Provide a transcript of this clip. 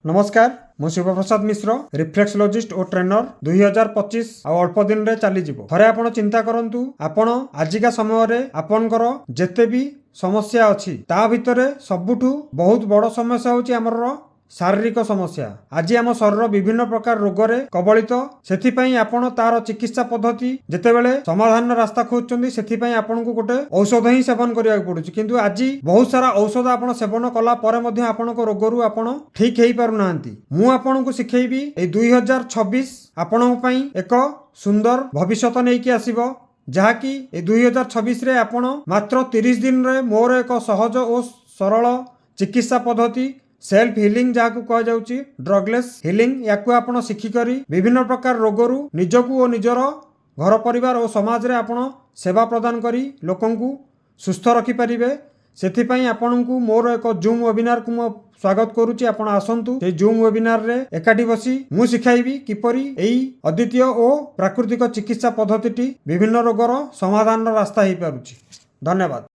ନମସ୍କାର, ମୁଁ ଶିବପ୍ରସାଦ ମିଶ୍ର, ରିଫ୍ଲେକ୍ସୋଲୋଜିଷ୍ଟ ଓ ଟ୍ରେନର। 2025 ଆଉ ଅଳ୍ପ ଦିନରେ ଚାଲିଯିବ। ଥରେ ଆପଣ ଚିନ୍ତା କରନ୍ତୁ, ଆପଣ ଆଜିକା ସମୟରେ ଆପଣଙ୍କର ଯେତେ ବି ସମସ୍ୟା ଅଛି, ତା ଭିତରେ ସବୁଠୁ ବହୁତ ବଡ଼ ସମସ୍ୟା ହେଉଛି ଆମର ଶାରୀରିକ ସମସ୍ୟା। ଆଜି ଆମ ଶରୀର ବିଭିନ୍ନ ପ୍ରକାର ରୋଗରେ କବଳିତ। ସେଥିପାଇଁ ଆପଣ ତାର ଚିକିତ୍ସା ପଦ୍ଧତି ଯେତେବେଳେ ସମାଧାନର ରାସ୍ତା ଖୋଜୁଛନ୍ତି, ସେଥିପାଇଁ ଆପଣଙ୍କୁ ଗୋଟେ ଔଷଧ ହିଁ ସେବନ କରିବାକୁ ପଡୁଛି। କିନ୍ତୁ ଆଜି ବହୁତ ସାରା ଔଷଧ ଆପଣ ସେବନ କଲା ପରେ ମଧ୍ୟ ଆପଣଙ୍କ ରୋଗରୁ ଆପଣ ଠିକ ହେଇପାରୁନାହାନ୍ତି। ମୁଁ ଆପଣଙ୍କୁ ଶିଖେଇବି, ଏଇ 2026 ଆପଣଙ୍କ ପାଇଁ ଏକ ସୁନ୍ଦର ଭବିଷ୍ୟତ ନେଇକି ଆସିବ, ଯାହାକି ଏ 2026ରେ ଆପଣ ମାତ୍ର 30 ଦିନରେ ମୋର ଏକ ସହଜ ଓ ସରଳ ଚିକିତ୍ସା ପଦ୍ଧତି, ସେଲ୍ଫ ହିଲିଂ ଯାହାକୁ କୁହାଯାଉଛି, ଡ୍ରଗଲେସ୍ ହିଲିଂ, ୟାକୁ ଆପଣ ଶିଖିକରି ବିଭିନ୍ନ ପ୍ରକାର ରୋଗରୁ ନିଜକୁ ଓ ନିଜର ଘର ପରିବାର ଓ ସମାଜରେ ଆପଣ ସେବା ପ୍ରଦାନ କରି ଲୋକଙ୍କୁ ସୁସ୍ଥ ରଖିପାରିବେ। ସେଥିପାଇଁ ଆପଣଙ୍କୁ ମୋର ଏକ ଜୁମ୍ ୱେବିନାରକୁ ମୁଁ ସ୍ୱାଗତ କରୁଛି। ଆପଣ ଆସନ୍ତୁ, ସେଇ ଜୁମ୍ ୱେବିନାରରେ ଏକାଠି ବସି ମୁଁ ଶିଖାଇବି କିପରି ଏଇ ଅଦ୍ୱିତୀୟ ଓ ପ୍ରାକୃତିକ ଚିକିତ୍ସା ପଦ୍ଧତିଟି ବିଭିନ୍ନ ରୋଗର ସମାଧାନର ରାସ୍ତା ହେଇପାରୁଛି। ଧନ୍ୟବାଦ।